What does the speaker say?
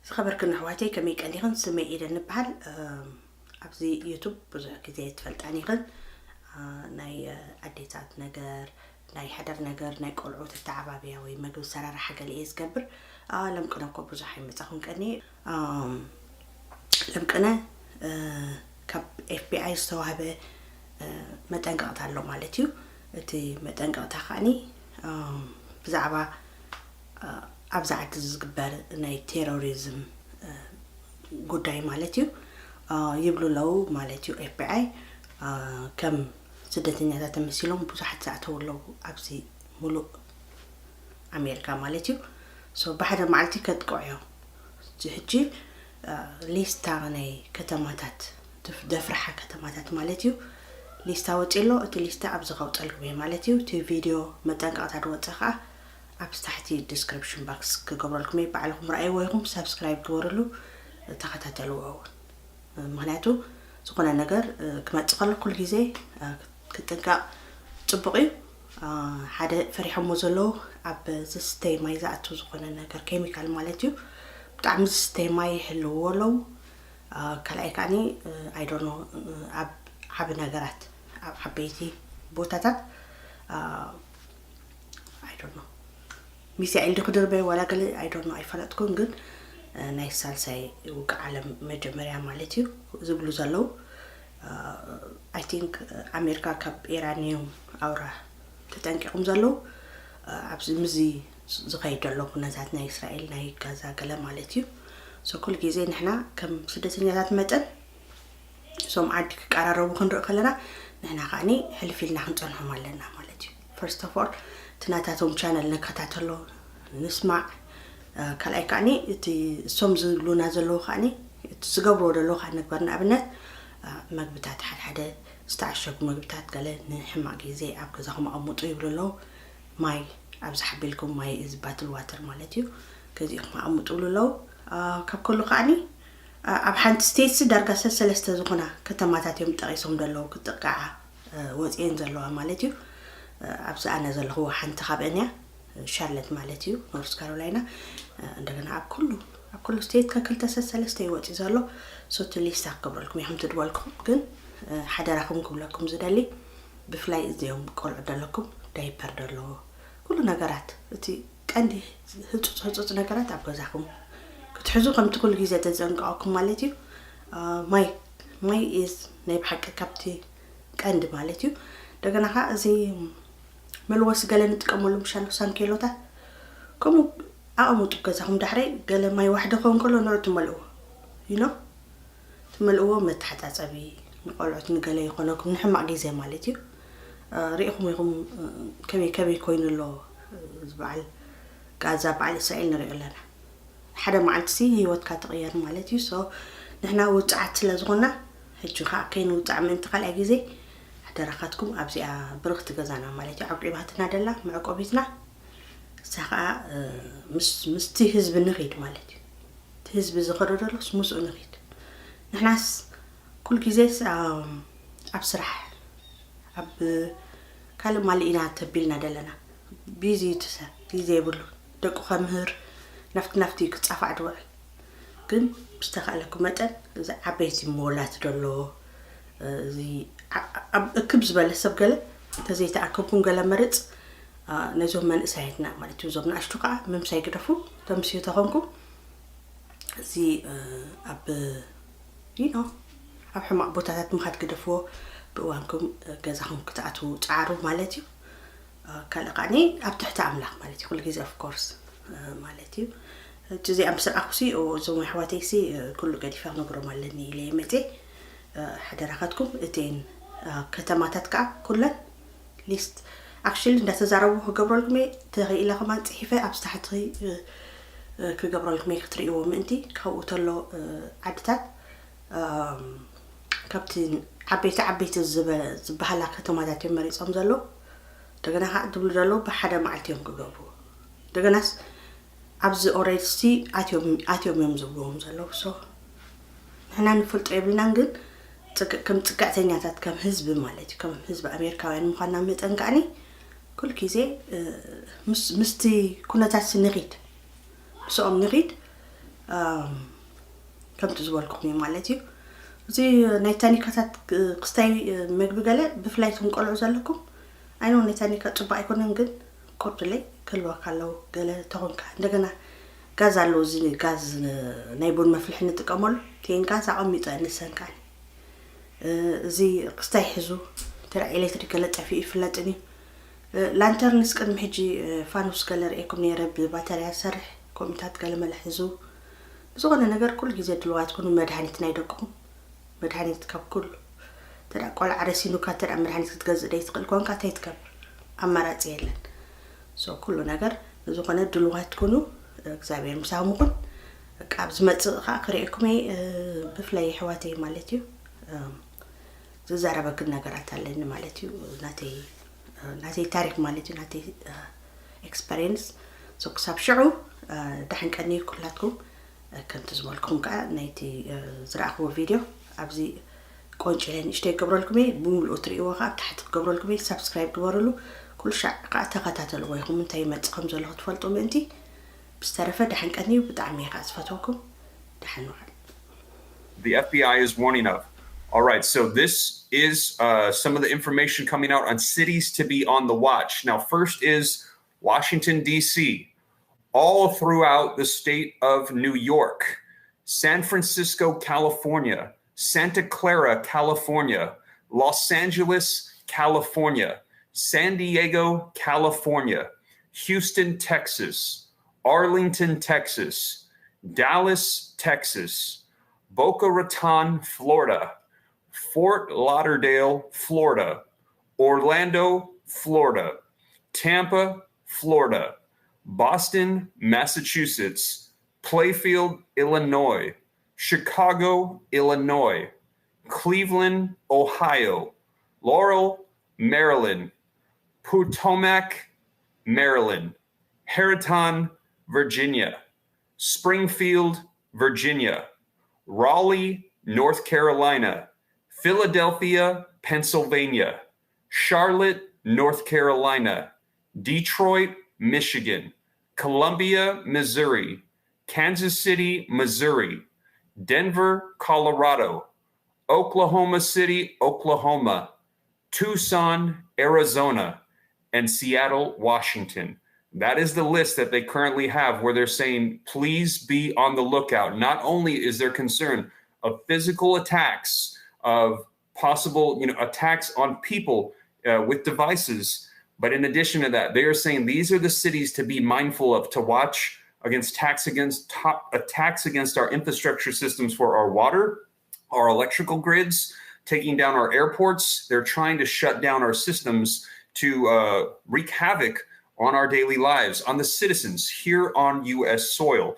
ዝኸበርክን ኣሕዋተይ፣ ከመይ ቀኒኽን? ስመይ ኤደን እበሃል። እም፣ ኣብዚ ዩቱብ ብዙሕ ግዜ ትፈልጣን ኢኽን። እ፣ ናይ፣ እ፣ ኣዴታት ነገር፣ ናይ ሓዳር ነገር፣ ናይ ቆልዑ ተተዓባብያ ወይ መግቢ ሰራርሓ ገለ እየ ዝገብር። እ፣ ለምቅነ እኮ ብዙሕ ኣይመጻኹን ቀኒ። እም፣ ለምቅነ፣ እ፣ ካብ ኤፍ ቢ ኣይ ዝተዋህበ፣ እ፣ መጠንቀቕታ ኣሎ ማለት እዩ። እቲ መጠንቀቕታ ከኣኒ፣ እም፣ ብዛዕባ፣ እ፣ ኣብዚ ዓዲ ዝግበር ናይ ቴሮሪዝም፣ እ፣ ጉዳይ ማለት እዩ። እ፣ ይብሉ ኣለዉ ማለት እዩ ኤፍ ቢ ኣይ። እ፣ ከም ስደተኛታት ተመሲሎም ብዙሓት ዝኣተዉ ኣለዉ ኣብዚ ሙሉእ ኣሜሪካ ማለት እዩ። ሶ ብሓደ መዓልቲ ከጥቅዑ እዮም። ሕጂ፣ እ፣ ሊስታ ናይ ከተማታት፣ ትፍ-፣ ደፍርሓ ከተማታት ማለት እዩ። ሊስታ ወፂኡ ኣሎ። እቲ ሊስታ ኣብዚ ከውፀልኩም እየ ማለት እዩ። እቲ ቪድዮ መጠንቀቕታ ዝወፀ ከዓ ኣብ ታሕቲ ዲስክሪፕሽን ባክስ ክገብረልኩም እየ። ባዕልኹም ረኣይዎ ኢኹም፣ ሳብስክራይብ ግበርሉ፣ ተኸታተልዎ እውን። ምኽንያቱ ዝኾነ ነገር፣ እ፣ ክመጽእ ከሎ ኩሉ ግዜ፣ እ፣ ክጥንቀቕ ጽቡቕ እዩ። እ፣ ሓደ ፈሪሖሞ ዘለዉ ኣብ ዝስተይ ማይ ዝኣቱ ዝኾነ ነገር ኬሚካል ማለት እዩ። ብጣዕሚ ዝስተይ ማይ ይሕልውዎ ኣለዉ። እ፣ ካልኣይ ከዓኒ፣ እ፣ I don't know፣ እ፣ ኣብ ዓቢ ነገራት፣ ኣብ ዓበይቲ ቦታታት፣ እ፣ I don't know፣ ሚሳኤል ዶ ክድርበ ዋላ ገለ፣ I don't know፣ ኣይፈለጥኩን። ግን፣ እ፣ ናይ ሳልሳይ ውግእ ዓለም መጀመርያ ማለት እዩ ዝብሉ ዘለዉ። እ፣ I think፣ እ፣ ኣሜሪካ ካብ ኢራንዮም ኣውራ ተጠንቂቖም ዘለዉ። እ፣ ኣብዚ ምዚ ዝኸይድ ዘሎ ኩነታት ናይ እስራኤል፣ ናይ ጋዛ ገለ ማለት እዩ። ሶ ኩሉ ግዜ ንሕና ከም ስደተኛታት መጠን እዞም ዓዲ ክቀራረቡ ክንርኢ ከለና፣ ንሕና ከኣኒ ሕልፍ ኢልና ክንጸንሖም ኣለና ማለት እዩ። ፈርስት ኦፍ ኦል፣ እቲ ናታቶም ቻነል ንከታተሎ፣ ንስማዕ። እ፣ ካልኣይ ከኣኒ፣ እቲ እሶም ዝብሉና ዘለዉ ከኣኒ፣ እቲ ዝገብርዎ ዘለዉ ከኣ ንግበር። ንኣብነት፣ እ፣ መግብታት፣ ሓደ ሓደ ዝተዓሸጉ መግብታት፣ ገለ ንሕማቕ ግዜ ኣብ ገዛኹም ኣቐምጡ ይብሉ ኣለዉ። ማይ፣ ኣብዚ ሓቢልኩም ማይ፣ እዚ ባትል ዋተር ማለት እዩ፣ ገዚእኹም ኣቐምጡ ይብሉ ኣለዉ። እ፣ ካብ ከሉ ከኣኒ፣ እ፣ ኣብ ሓንቲ ስቴትስ ዳርጋ ሰሰለስተ ዝኾና ከተማታት እዮም ጠቒሶም ዘለዉ ክጥቃዓ፣ እ፣ ወፂኤን ዘለዋ ማለት እዩ። እ፣ ኣብዚ ኣነ ዘለኹዎ ሓንቲ ካብአን እያ፣ እ፣ ሻርለት ማለት እዩ፣ ኖርስ ካሮላይና። እ፣ እንደገና ኣብ ኩሉ፣ ኣብ ኩሉ ስቴት ከክልተ ሰሰለስተ ይወፂ ዘሎ። ሶ እቲ ሊስታ ክገብረልኩም እየ፣ ከምቲ ድበልኩም። ግን፣ እ፣ ሓደራኹም ክብለኩም ዝደሊ፣ ብፍላይ እዚኦም ቆልዑ ደለኩም፣ ዳይፐር ደለዎ፣ ኩሉ ነገራት፣ እቲ ቀንዲ ህጹጽ፣ ህጹጽ ነገራት ኣብ ገዛኹም ክትሕዙ፣ ከምቲ ኩሉ ግዜ ተዘንቀቐኩም ማለት እዩ። እ፣ ማይ፣ ማይ ኢዝ ናይ ብሓቂ ካብቲ ቀንዲ ማለት እዩ። እንደገና ኸዓ እዚ መልወሲ ገለ ንጥቀመሉ ምሻሎ ሳንኬሎታት፣ ከምኡ ኣቐምጡ ገዛኹም። ዳሕረይ ገለ ማይ ዋሕዲ ክኸውን ከሎ ንዑ ትመልእዎ፣ you know? ትመልእዎ መተሓጻጸቢ፣ ንቆልዑት ንገለ ይኾነኩም፣ ንሕማቕ ግዜ ማለት እዩ። እ፣ ርኢኹም ኢኹም፣ እ፣ ከመይ፣ ከመይ ኮይኑ ኣሎ፣ እ፣ እዚ በዓል ጋዛ፣ በዓል እስራኤል ንሪኦ ኣለና። ሓደ መዓልቲ ሲ ህይወትካ ትቕየር ማለት እዩ። ሶ ንሕና ውጽዓት ስለ ዝኾንና፣ ሕጂ ኸዓ ከይንውጻዕ ምእንቲ ካልኣይ ግዜ፣ ሓደራኻትኩም ኣብዚኣ ብርኽቲ ገዛና ማለት እዩ፣ ዓቂባትና ደላ መዕቆቢትና፣ እሳ ኸዓ፣ እ፣ ምስ፣ ምስቲ ህዝቢ ንኺድ ማለት እዩ። እቲ ህዝቢ ዝኸዶ ደሎስ ምስኡ ንኺድ። ንሕናስ ኩሉ ግዜስ፣ ኣም፣ ኣብ ስራሕ፣ ኣብ ካልእ ማልእ ኢና ተቢልና ደለና። ቢዚ እዩ እቲ ሰብ፣ ግዜ የብሉ። ደቁ ከምህር፣ ናፍቲ ናፍቲ እዩ ክጻፋዕ ዝውዕል። ግን ብዝተኻእለኩም መጠን፣ እዚ ዓበይቲ ሞላት ደሎ፣ እዚ ዓ-፣ ኣብ እክብ ዝበለ ሰብ ገለ እንተዘይተኣከብኩም ገለ መርጽ፣ አ፣ ነዞም መንእሰያትና ማለት እዩ። እዞም ንኣሽቱ ከዓ ምምሳይ ግደፉ፣ ተምስዩ ተኾንኩም፣ እዚ፣ እ፣ ኣብ፣ you know፣ ኣብ ሕማቕ ቦታታት ምኻድ ግደፍዎ፣ ብእዋንኩም፣ እ፣ ገዛኹም ክትኣትዉ ጸዓሩ ማለት እዩ። እ፣ ካልእ ከዓኒ ኣብ ትሕቲ ኣምላኽ ማለት እዩ፣ ኩሉ ግዜ ኦፍ ኮርስ፣ እ፣ ማለት እዩ። ሕጂ እዚኣ ምስ ረኣኹሲ፣ ኦ፣ እዞም ኣሕዋተይሲ፣ እ፣ ኩሉ ገዲፈ ክነግሮም ኣለኒ ኢለ እየ መጽየ። እ፣ ሓደራኻትኩም እተን፣ እ፣ ከተማታት ከኣ ኩለን ሊስት ኣክሽሊ እንዳተዛረቡ ክገብረልኩም እየ። ተኽኢለ ከማን ጽሒፈ ኣብ ታሕቲ፣ እ፣ እ፣ ክገብረልኩም እየ ክትርእይዎ ምእንቲ። ካብኡ ተሎ፣ እ፣ ዓድታት፣ እም፣ ካብቲ ዓበይቲ ዓበይቲ ዝበ-፣ ዝበሃላ ከተማታት እዮም መሪጾም ዘለዉ። እንደገና ከዓ ዝብሉ ዘለዉ ብሓደ መዓልቲ እዮም ክገብርዎ። እንደገናስ ኣብዚ ኦሬድስቲ ኣትዮም፣ ኣትዮም እዮም ዝብልዎም ዘለዉ። ሶ ንሕና ንፈልጦ የብልናን፣ ግን ጽግ-፣ ከም ጽግዕተኛታት፣ ከም ህዝቢ ማለት እዩ፣ ከም ህዝቢ ኣሜሪካውያን ምዃንና መጠን ከዓኒ ኩሉ ግዜ፣ እ፣ ምስ፣ ምስቲ ኩነታት ንኺድ፣ ምስኦም ንኺድ። ከምቲ ዝበልኩም እዩ ማለት እዩ። እዚ ናይ ታኒካታት ክስታይ ምግቢ ገለ ብፍላይ እቶም ቆልዑ ዘለኩም ኣይኖ ናይ ታኒካ ፅቡቅ ኣይኮነን፣ ግን ቁርድለይ ክህልወካ ኣለዉ። ገለ ተኾንካ እንደገና ጋዝ ኣለዉ፣ እዚ ጋዝ ናይ ቡን መፍልሒ ንጥቀመሉ፣ ቴን ጋዝ ኣቐሚጦ ንሰንካን እዚ ክስታይ ሕዙ። ተራ ኤሌክትሪክ ገለ ጠፊኡ ይፍለጥን እዩ። ላንተርንስ ቅድሚ ሕጂ ፋኑስ ገለ ርእየኩም ነይረ፣ ብባተርያ ዝሰርሕ ኮሚታት ገለ መለ ሕዙ። ብዝኾነ ነገር ኩሉ ግዜ ድልዋት ኩኑ። መድሃኒት ናይ ደቅኹም፣ መድሃኒት ካብ ኩሉ። ተዳ ቆልዓ ረሲኑካ ተዳ መድሃኒት ክትገዝእ ደይ ትኽእል ኮንካ እንታይ ትገብር? ኣማራፂ የለን። ሶ ኩሉ ነገር ብዝኾነ ድልዋት ኩኑ። እግዚኣብሔር ምሳኹም ይኹን። በቃ ኣብ ዝመፅእ ከዓ ክርእየኩም እየ። ብፍላይ ኣሕዋተይ ማለት እዩ። ዝዛረበክን ነገራት ኣለኒ ማለት እዩ። ናተይ ናተይ ታሪክ ማለት እዩ፣ ናተይ ኤክስፐሪንስ። ሶ ክሳብ ሽዑ ዳሕን ቀኒ ኩላትኩም። ከምቲ ዝበልኩም ከዓ ናይቲ ዝረኣኽዎ ቪድዮ ኣብዚ ቆንጭ ኢለ ንእሽተይ ክገብረልኩም እየ። ብምልኡ ትርእይዎ ከዓ ኣብ ታሕቲ ክገብረልኩም እየ። ሳብስክራይብ ግበሩሉ። ኩሉ ሻዕ ከዓ ተኸታተልዎ ኢኹም፣ እንታይ ይመፅእ ከም ዘሎ ክትፈልጡ ምእንቲ። ብዝተረፈ ዳሕን ቀኒ እዩ። ብጣዕሚ እየ ከዓ ዝፈትወኩም። ዳሕን ውዓል። The F B I is warning of. All right, so this is uh, some of the information coming out on cities to be on the watch. Now, first is Washington, D C. All throughout the state of New York, San Francisco, California, Santa Clara, California, Los Angeles, California, San Diego, California, Houston, Texas, Arlington, Texas, Dallas, Texas, Boca Raton, Florida, Fort Lauderdale, Florida, Orlando, Florida, Tampa, Florida, Boston, Massachusetts, Plainfield, Illinois, Chicago, Illinois, Cleveland, Ohio, Laurel, Maryland, Potomac, Maryland, Haraton, Virginia, Springfield, Virginia, Raleigh, North Carolina, Philadelphia, Pennsylvania, Charlotte, North Carolina, Detroit, Michigan, Columbia, Missouri, Kansas City, Missouri, Denver, Colorado, Oklahoma City, Oklahoma, Tucson, Arizona, and Seattle, Washington. That is the list that they currently have where they're saying, please be on the lookout. Not only is there concern of physical attacks, of possible you know, attacks on people uh, with devices, but in addition to that, they are saying these are the cities to be mindful of, to watch against attacks against top attacks against our infrastructure systems for our water, our electrical grids, taking down our airports. They're trying to shut down our systems to uh, wreak havoc on our daily lives, on the citizens here on U S soil.